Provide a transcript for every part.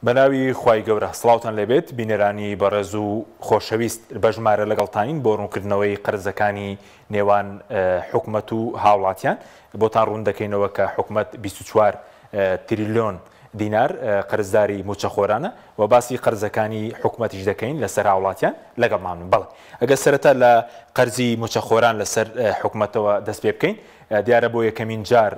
بەناوی خوای گەورە سڵاوتان لێبێت بینەرانی بەڕێز و خۆشەویست بەژمارە لەگەڵتانین بۆ ڕوونکردنەوەی قەرزەکانی نێوان حکومەت و هاوڵاتیان بۆتان ڕوون دەکەینەوە کە حکومەت 24 تریلیۆن دینار قەرزداری موچەخۆرانە و باسی قەرزەکانی حکومەتیش دەکەین لەسەر هاوڵاتیان لەگەڵمان بن بەڵێ ئەگەر سەرەتا لە قەرزی موچەخۆران لەسەر حکومەتەوە دەست پێ بکەین دیارە بۆ یەکەمین جار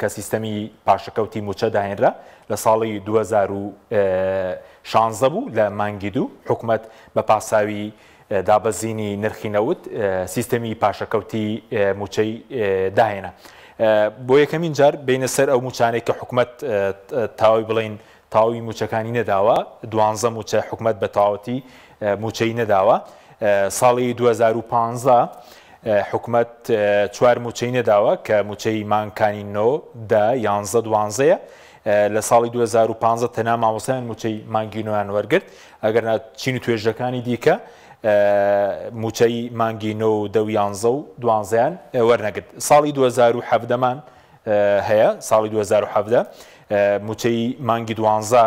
کە سیستەمی پاشەکەوتی موچە داهێنرا لە ساڵی 2016 بوو لە مانگی دوو حکومەت بە پاساوی دابەزینی نرخی نەوت سیستەمی پاشەکەوتی موچەی داهێنا. بۆ یەکەمین جار بینە سەر ئەو موچانەی کە حکومەت تاوی بڵین تەواوی مووچەکانی نەداوە، دوانزە مووچە حکومەت بە تەواوەتی مووچەی نەداوە. ساڵی 2015 حکومەت چوار مووچەی نەداوە کە مووچەی مانگکانی نۆ، دە، یانزە، دوانزەیە. لە ساڵی 2015 تەنها مامۆستایان مووچەی مانگی نۆیان وەرگرت، ئەگەرنا چین و توێژەکانی دیکە مووچەی مانگی نۆ و دە و یانزە و دوانزەیان وەرنەگرت. ساڵی 2017 مان هەیە ساڵی 2017 مووچەی مانگی دوانزە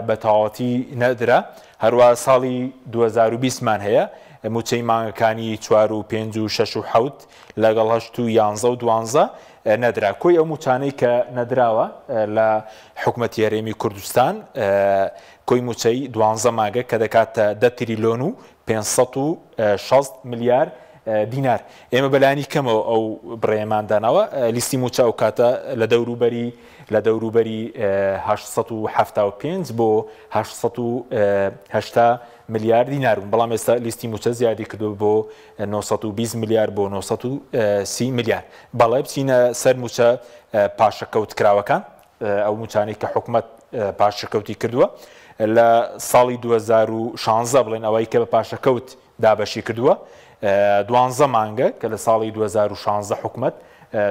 بە تەواوەتی نەدرا، هەروە ساڵی 2020 مان هەیە مووچەی مانگەکانی چوار و پێنج و شەش و حەوت لەگەڵ هەشت و یانزە و دوانزە نەدرا. کۆی ئەو مووچانەی کە نەدراوە لە حکومەتی هەرێمی کوردستان کۆی مووچەی دوانزە مانگە کە دەکاتە دە تریلۆن و 560 ملیار دینار. ئێمە بەلایەنی کەمەوە ئەو بڕەیەمان داناوە. لیستی مووچە ئەو کاتە لە دەوروبەری لە دەوروبەری 875 بۆ 880 ملیار دینار بوون، بەڵام ئێستا لیستی مووچە زیادی کردووە بۆ 920 ملیار بۆ 930 ملیار. بەڵێ بچینە سەر مووچە پاشەکەوتکراوەکان، ئەو مووچانەی کە حکومەت پاشەکەوتی کردووە لە ساڵی 2016 بڵێن ئەوەی کە بە پاشەکەوت دابەشی کردووە دوانزە مانگە کە لە ساڵی 2016 حکومەت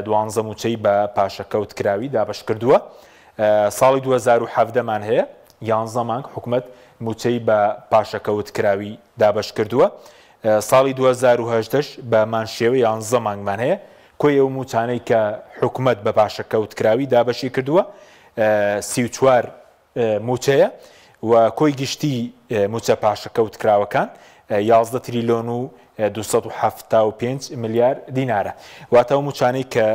دوانزە مووچەی بە پاشەکەوت کراوی دابەش کردووە. ساڵی 2017 مان هەیە یانزە مانگ حکومەت مووچەی بە پاشەکەوت کراوی دابەش کردووە. ساڵی 2018 بە مان شێوە یانزە مانگمان هەیە کۆی ئەو مووچانەی کە حکومەت بە پاشەکەوت کراوی دابەشی کردووە 34 مووچەیە و کۆی گشتی مووچە پاشەکەوتکراوەکان 11 تریلۆن و 275 ملیار دینارە. واتە ئەو مووچانەی کە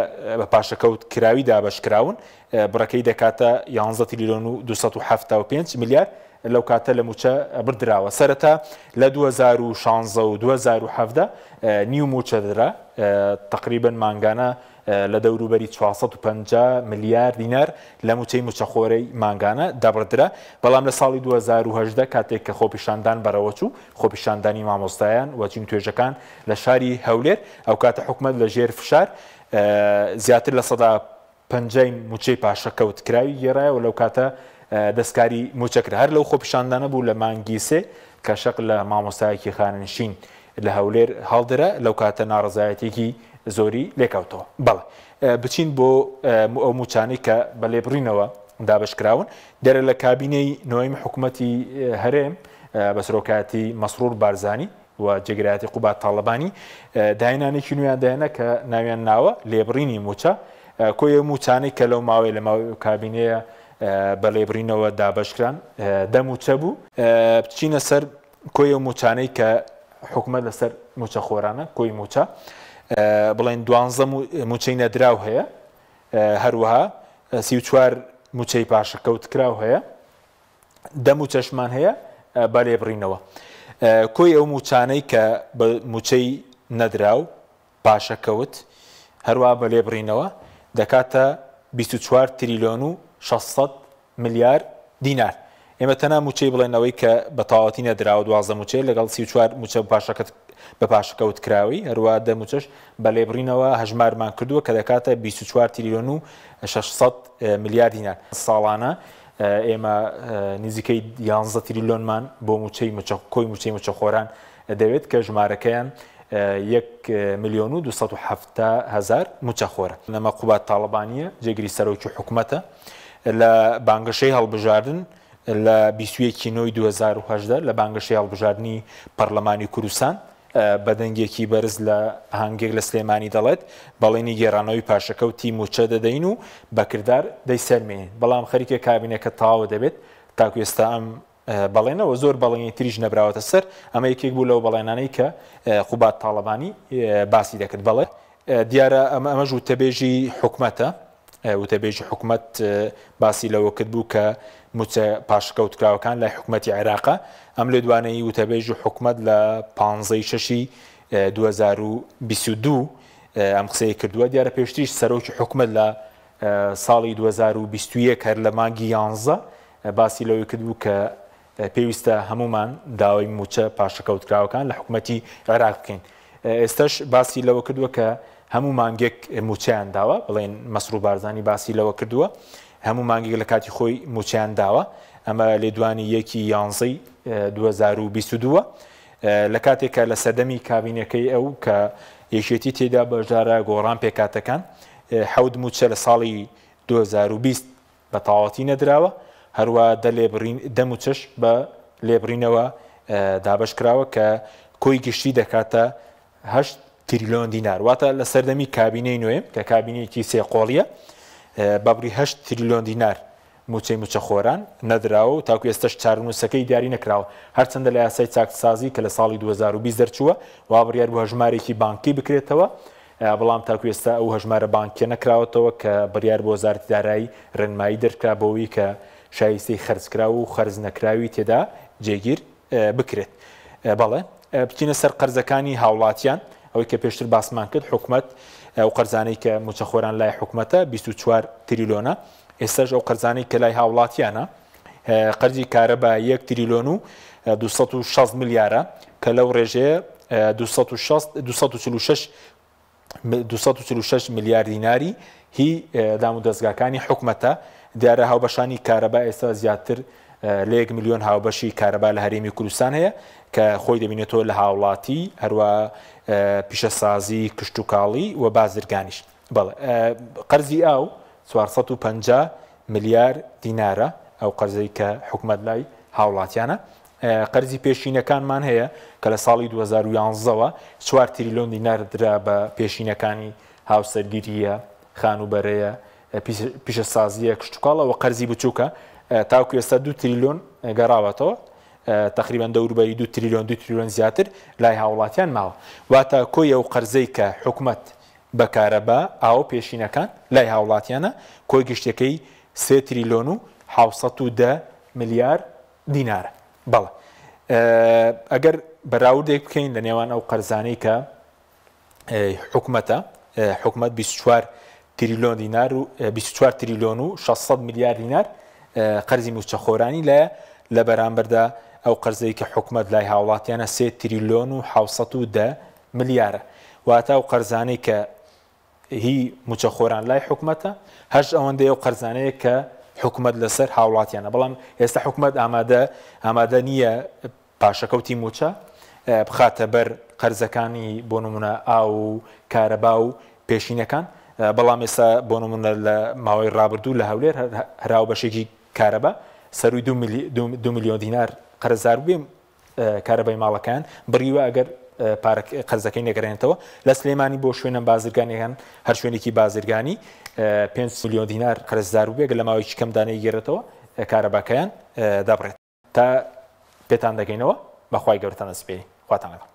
بە پاشەکەوت کراوی دابەشکراون بڕەکەی دەکاتە 11 تریلۆن و 275 ملیار لەو کاتە لە مووچە بردراوە. سەرەتا لە 2016 و 2017 نیو مووچە درا، تەقریبەن مانگانە لە دەوروبەری 450 ملیار دینار لە مووچەی مووچەخۆرەی مانگانە دەبڕدرا، بەڵام لە ساڵی 2018 کاتێک کە خۆپیشاندان بەڕێوەچوو، خۆپیشاندانی مامۆستایان و چین توێژەکان لە شاری هەولێر، ئەوکاتە حکومەت لە ژێر فشار زیاتر لە 50% مووچەی پاشەکەوت کراوی گێڕایەوە، لەو کاتە دەستکاری مووچە کرا. هەر لەو خۆپیشاندانە بوو لە مانگی سێ کە شەق لە مامۆستایەکی خانەنشین لە هەولێر هەڵدرا، لەو کاتە ناڕەزایەتیەکی زۆری لێکەوتەوە. بەڵێ بچین بۆ ئەو مووچانەی کە بە لێبڕینەوە دابەشکراون. دیارە لە کابینەی نۆیەمی حکوومەتی هەرێم بە سەرۆکایەتی مەسرور بارزانی و جێگرایەتی قوباد تاڵەبانی داهێنانێکی نوێیان داهێنا کە ناویان ناوە لێبڕینی مووچە. کۆی ئەو مووچانەی کە لەو ماوەیە لە ماوەی ئەو کابینەیە بە لێبڕینەوە دابەشکران دە مووچە بوو. بچینە سەر کۆی ئەو مووچانەی کە حکومەت لەسەر مووچەخۆرانە، کۆی مووچە بڵێن دوانزە مووچەی نەدراو هەیە، هەروەها 34 مووچەی پاشەکەوت کراو هەیە، دە مووچەشمان هەیە بە لێبڕینەوە. کۆی ئەو مووچانەی کە بە مووچەی نەدراو پاشەکەوت هەروەها بە لێبڕینەوە دەکاتە 24 تریلیۆن و 600 ملیار دینار. ئێمە تەنها مووچەی بڵێن ئەوەی کە بە تەواوەتی نەدراوە 12 مووچەیە لەگەڵ 34 مووچە بە پاشەکەوت کراوی، هەروەها دە مووچەش بە لێبڕینەوە هەژمارمان کردووە کە دەکاتە 24 تریلیۆن و 600 ملیار دینار. ساڵانە ئێمە نزیکەی 11 تریلیۆنمان بۆ مووچەی کۆی مووچەی مووچەخۆران دەوێت کە ژمارەکەیان یەک ملیۆن و 270 هەزار مووچەخۆرە. نەمە قوباد تاڵەبانییە، جێگری سەرۆکی حکومەتە. لە بانگەشەی هەڵبژاردن لە 21 ی نۆی 2018 لە بانگەشەی هەڵبژاردنی پەرلەمانی کوردستان بە دەنگێکی بەرز لە ئاهەنگێک لە سلێمانی دەڵێت، بەڵێنی گێڕانەوەی پاشەکەوتی مووچە دەدەین و بە کردار دەیسەلمێنین، بەڵام خەریکە کابینەکە تەواو دەبێت، تاکو ئێستا ئەم بەڵێنەوە زۆر بەڵێنی تریش نەبراوەتە سەر، ئەمە یەکێک بوو لەو بەڵێنانەی کە قوباد تاڵەبانی باسی دەکرد. بەڵێ دیارە ئەمە ئەمەش وتەبێژی حکومەتە، وتەبێژی حکومەت باسی لەوە کرد بوو کە مووچە پاشەکەوتکراوەکان لای حکومەتی عێراقە. ئەم لێدوانەی وتەبێژی حکومەت لە پانزەی شەشی 2022 ئەم قسەی کردووە. دیارە پێشتریش سەرۆکی حکومەت لە ساڵی 2021 هەر لە مانگی یانزە باسی لەوەی کردبوو کە پێویستە هەموومان داوای مووچە پاشەکەوتکراوەکان لە حکومەتی عێراق بکەین. ئێستەش باسی لەوە کردووە کە هەموو مانگێک مووچەیان داوە، بڵێن مەسرور بارزانی باسی لەوە کردووە هەموو مانگێک لە کاتی خۆی مووچەیان داوە. ئەمە لێدوانی یەکی یانزەی 2022 لە کاتێک کە لە سەردەمی کابینەکەی ئەو کە یەکێتی تێدا بەشدارە گۆڕان پێکاتەکان حەوت مووچە لە ساڵی 2020 بە تەواوەتی نەدراوە، هەروا دە لێبڕین دە مووچەش بە لێبڕینەوە دابەش کراوە کە کۆی گشتی دەکاتە هەشت تریلۆن دینار. واتە لە سەردەمی کابینەی نوێ کە کابینەیەکی سێ قۆڵیە بە بڕی هەشت تریلۆن دینار مووچەی مووچەخۆران نەدراوە و تاکو ئێستەش چارەنووسەکەی دیاری نەکراوە. هەرچەندە لە یاسای چاکسازی کە لە ساڵی 2020 دەرچووە وا بڕیار بوو هەژمارێکی بانکی بکرێتەوە، بەڵام تاکو ئێستا ئەو هەژمارە بانکیە نەکراوەتەوە کە بڕیار بۆ وەزارەتی دارایی ڕێنمایی دەرکرا بۆوی کە شایستەی خەرجکراو و خەرج نەکراوی تێدا جێگیر بکرێت. بەڵێ بچینە سەر قەرزەکانی هاوڵاتیان، ئەوەی کە پێشتر باسمان کرد حکومەت ئەو قەرزانەی کە موچەخۆران لای حکومەتە 24 تریلۆنە، ئێستاش ئەو قەرزانەی کە لای هاوڵاتیانە قەرزی کارەبا 1 تریلۆن و 260 ملیارە کە لەو ڕێژەیە 246 246 ملیار دیناری هی دامودەزگاکانی حکومەتە. دیارە هاوبەشانی کارەبا ئێستا زیاتر لە یەک ملیۆن هاوبەشی کارەبا لە هەرێمی کوردستان هەیە کە خۆی دەبینێتەوە لە هاوڵاتی، هەروە پیشەسازی، کشتوکاڵی و بازرگانیش. بەڵێ قەرزی ئاو 450 ملیار دینارە ئەو قەرزەی کە حکومەت لای هاوڵاتیانە. قەرزی پێشینەکانمان هەیە کە لە ساڵی 2011 ەوە 4 تریلیۆن دینار درا بە پێشینەکانی هاوسەرگیرییە، خانووبەرەیە، پیشەسازییە، کشتوکاڵە و قەرزی بچووکە تاوەکو ئێستا 2 تریلیۆن گەڕاوەتەوە تقریبا دەوروبەری 2 تریلیۆن 2 تریلیۆن زیاتر لای هاوڵاتیان ماوە. واتە کۆی ئەو قەرزەی کە حکومەت بە کارەبا، ئاو، پێشینەکان لای هاوڵاتیانە، کۆی گشتیەکەی سێ تریلۆن و 710 ملیار دینارە. بەڵێ ئەگەر بەراوردێک بکەین لە نێوان ئەو قەرزانەی کە حکومەتە، حکومەت 24 تریلۆن دینار و 24 تریلۆن و 600 ملیار دینار قەرزی مووچەخۆرانی لایە، لە بەرامبەردا ئەو قەرزەی کە حکومەت لای هاوڵاتیانە سێ تریلۆن و 710 ملیارە. واتە ئەو قەرزانەی کە هی مووچەخۆران لای حکومەتە هەشت ئەوەندەی ئەو قەرزانەیە کە حکومەت لەسەر هاوڵاتیانە. بەڵام ئێستا حکومەت ئامادە ئامادە نییە پاشەکەوتی مووچە بخاتە بەر قەرزەکانی بۆ نمونە ئاو و کارەبا و پێشینەکان. بەڵام ئێستا بۆ نمونە لە ماوەی ڕابردوو لە هەولێر هەراو بەشێکی کارەبا سەروی دو ملیۆن دینار قەرزار بووێ کارەبای ماڵەکەیان بڕیوە ئەگەر پارە قەرزەکەی نەگەرێنێتەوە. لە سلێمانی بۆ شوێنە بازرگانیەکان هەر شوێنێکی بازرگانی 5 ملیۆن دینار قەرزدار بووبێ گەر لە ماوەیەکی کەمدا نەیگەرێتەوە کارەباکەیان دەبڕێت. تا پێتان دەگەینەوە بەخوای گەورەتان ئەسپێرین. خواتان لەگەڵ.